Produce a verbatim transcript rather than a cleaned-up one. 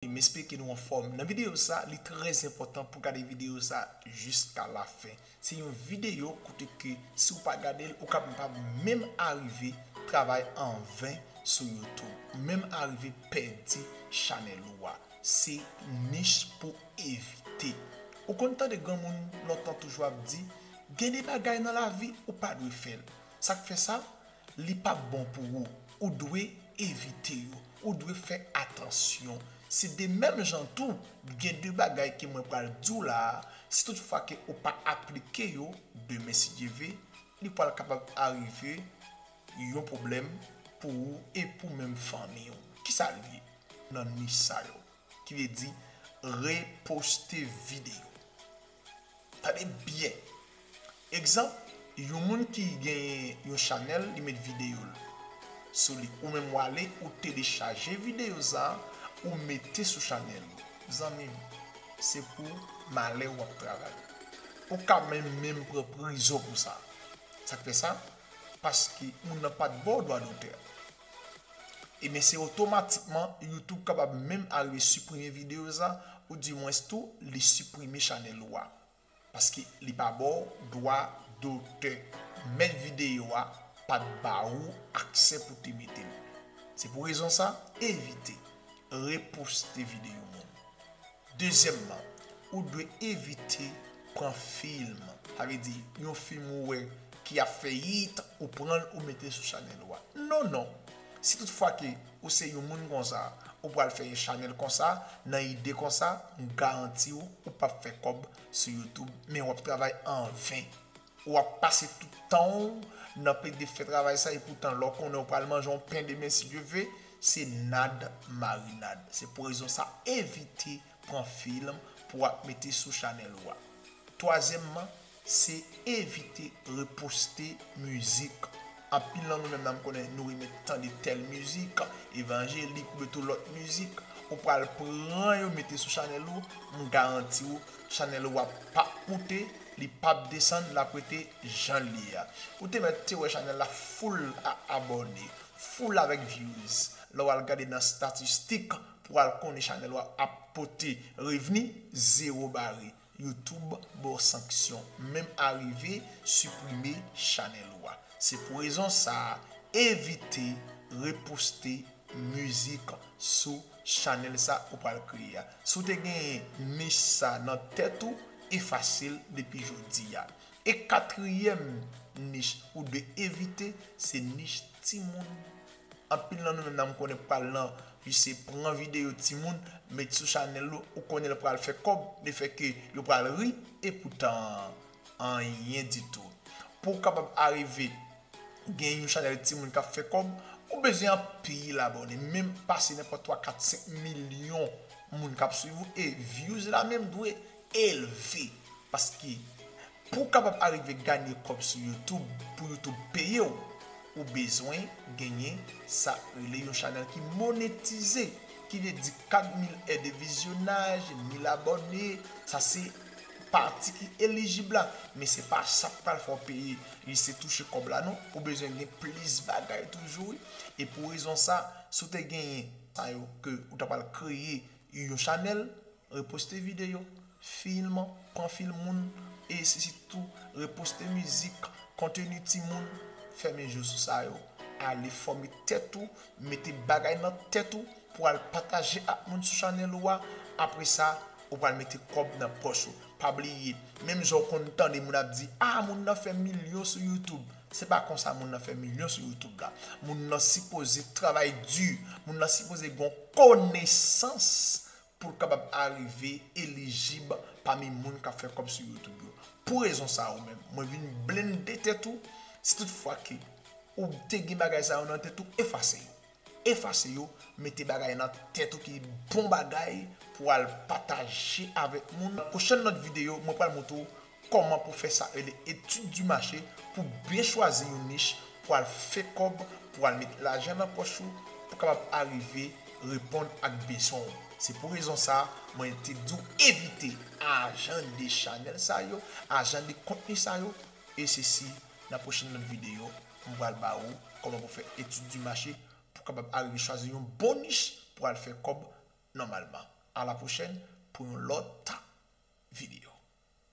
M espere ke nou anfòm. Nan videyo sa, li trè enpòtan pou gade videyo sa jiska lafen. Se yon videyo kote ke si w pa gade l, ou kapab menm arive travay an ven sou YouTube. Ou menm arive pèdi chanèl ou a. Se nich pou evite. Ou konn tande granmoun lontan toujou ap di, gen de bagay nan lavi ou pa dwe fè l. Sa k fè sa? Li p ap bon pou ou. Ou dwe evite yo. Ou dwe fè atansyon. Se de menm jan tou, gen de bagay ke mwen pral di w la a, si tout fwa ke ou pa aplike yo, demen si Dye ve, li pral kapab arive yon pwoblèm pou ou e pou menm fanmi w. Kisa l ye? Nan nich sa yo, ki vle di reposte videyo. Tande byen. Egzanp, yon moun ki gen yon chanèl, li met videyo l sou li. Ou menm w ale, ou telechaje videyo sa, ou mete sou chanèl ou. Zanmi m, se pou malè w ap travay. Ou ka menm, menm pran prizon pou sa. Sa k fè sa? Paske moun nan pa t ba w dwa dotè. Ebyen, se otomatikman YouTube kapab menm arive siprime videyo sa, ou dimwens tou, li siprime chanèl ou a. Paske li pa ba w dwa dotè. Mèt videyo a pa t ba ou aksè pou te mete l. Se pou rezon sa, evite reposte videyo moun. Dezyèmman, ou dwe evite pran fim. Sa vle di, yon fim ou wè ki ap fè hit, ou pran l, ou mete l sou chanèl ou a. Non, non. Si tout fwa ke ou se yon moun konsa, ou pral fè yon chanèl konsa, nan ide konsa, m garanti w, ou p ap fè kòb sou YouTube, men w ap travay an ven. W ap pase tout tan w nan plede fè travay sa, epoutan lè w konnen w pral manje yon pen demen si Dye ve, se nad marinad. Se pou rezon sa, evite pran fim pou w ap mete sou chanèl ou a. Twazyèmman, se evite reposte mizik. Anpil nan nou menm nan m konnen nou renmen tande tèl mizik, evanjelik oubyen tou lòt mizik. Ou pral pran yo mete sou chanèl ou, m garanti w, chanèl ou a p ap moute, li p ap desann, l ap rete jan l ye a. Ou te mèt te wè chanèl la full a abòne, full avèk views. Lè w al gade nan statistik, pou w al konnen chanèl ou a ap pote revni, zewo bare. YouTube ba w sanksyon, menm arive siprime chanèl ou a. Se pou rezon sa a, evite reposte mizik sou chanèl sa ou pral kreye a. Si w te genyen nich sa nan tèt ou, efase l depi jodi a. E katriyèm nich ou dwe evite, se nich timoun. Anpil nan nou menm nan m konnen pral nan, jis se pran videyo timoun, met sou chanèl ou, ou konnen l pral fè kòb, lefètke yo pral ri, epoutan anyen ditou. Pou w kapab arive gen yon chanèl timoun k ap fè kòb, ou bezwen anpil abòne, menm pase nenpòt twa, kat, senk milyon moun k ap swiv ou, e views la menm dwe elve. Paske pou w kapab arive ganye kòb sou YouTube, pou YouTube peye w, ou bezwen genyen sa rele yon chanèl ki monetize, ki vle di kat mil è de vizyonaj, mil abòne, sa se pati ki elijib la, men se pa sa k pral fè w peye, li se touche kòb la non, ou bezwen gen plis bagay toujou wi. E pou rezon sa, si w te genyen sa yo ke ou ta pral kreye yon chanèl, reposte videyo, fim, pran fim moun, e sitou reposte mizik, konteni timoun, fèmen je sou sa yo. Ale fòme tèt ou, mete bagay nan tèt ou pou al pataje ak moun sou chanèl ou a. Apre sa, ou pral mete kòb nan pòch ou. Pa bliye, menm jan w konn tande moun ap di, "Ah, moun nan fè milyon sou YouTube." Se pa konsa moun nan fè milyon sou YouTube la. Moun nan sipoze travay di, moun nan sipoze gen konesans pou l kapab arive elijib pami moun k ap fè kòb sou YouTube yo. Pou rezon sa a ou menm, mwen vin blende tèt ou, si tout fwa ke ou te gen bagay sa yo nan tèt ou, efase yo. Efase yo, mete bagay nan tèt ou ki bon bagay pou al pataje avèk moun. Pwochèn lòt videyo, mwen pral montre w kòman pou fè sa rele etid di mache, pou byen chwazi yon nich pou al fè kòb, pou al met lajan nan pòch ou, pou kapab arive reponn ak bezwen w. Se pou rezon sa a, mwen te di w evite ajan de chanèl sa yo, ajan de kontni sa yo, e se si nan pwochèn lòt videyo, mwen pral ba ou kòman pou fè etid di mache, pou kapab arive chwazi yon bon nich pou al fè kòb nòmalman. A la pwochèn pou yon lòt